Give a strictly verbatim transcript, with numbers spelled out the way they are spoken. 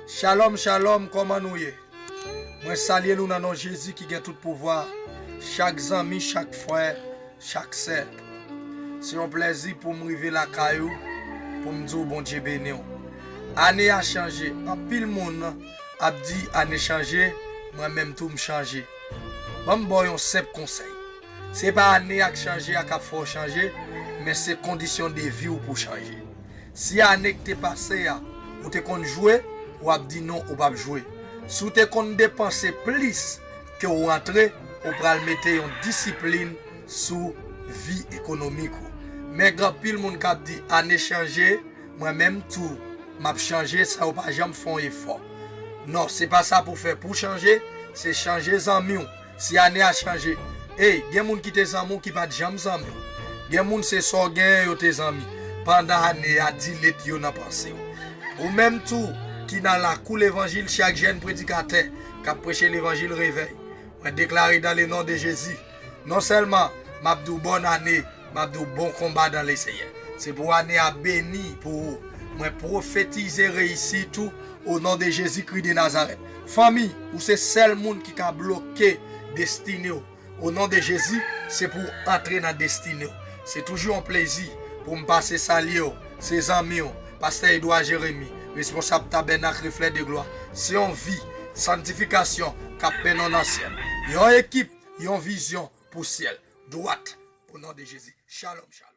Shalom, shalom, kòman nou ye? Mwen salye nou nan non Jezi ki gen tout pouvwa. Chak zanmi, chak frè, chak sè. Se yon plèzi pou m rive lakay ou, pou m di w Bondye beni w. Ane a chanje, anpil moun ap di ane chanje, mwen menm tou m chanje. Ban m ba w yon senp konsèy. Se pa ane a k chanje a k ap fè w chanje, men se kondisyon de vi w pou chanje. Si ane k te pase a, ou te konn jwe, w ap di non, ou p ap jwe. Si w te konn depanse plis ke w rantre, ou pral mete yon disiplin sou vi ekonomik ou. Men gen anpil moun k ap di ane chanje, mwen menm tou, m ap chanje san yo pa janm fè yon efò. Non, se pa sa pou fè pou chanje, se chanje zanmi w. Si ane a chanje, ey, gen moun ki te zanmi w ki pa t janm zanmi w. Gen moun se sa w genyen yo te zanmi. Pandan ane a, delete yo nan panse w. Ou menm tou, ki nan lakou levanjil chak jèn predikatè k ap preche levanjil revèy, mwen deklare dans le nom de Jésus, non sèlman m ap di w bòn ane, m ap di w bon konba dans le Seigneur. Se pou ane a beni pou ou. Mwen pwofetize reyisit ou o non de Jezikri de Nazarèt. Fanmi, ou se sèl moun ki ka bloke destine w. O non de Jezi, se pou w antre nan destine w. Se toujou yon plezi pou m pase salye w, se zanmi w, Pastè Edouard Jérémie, responsab Tabènak Reflè de Glwa. Se yon vi sanntifikasyon k ap mennen w nan syèl. Yon ekip, yon vizyon pou syèl. Dwat, o non de Jezi. Shalom, shalom.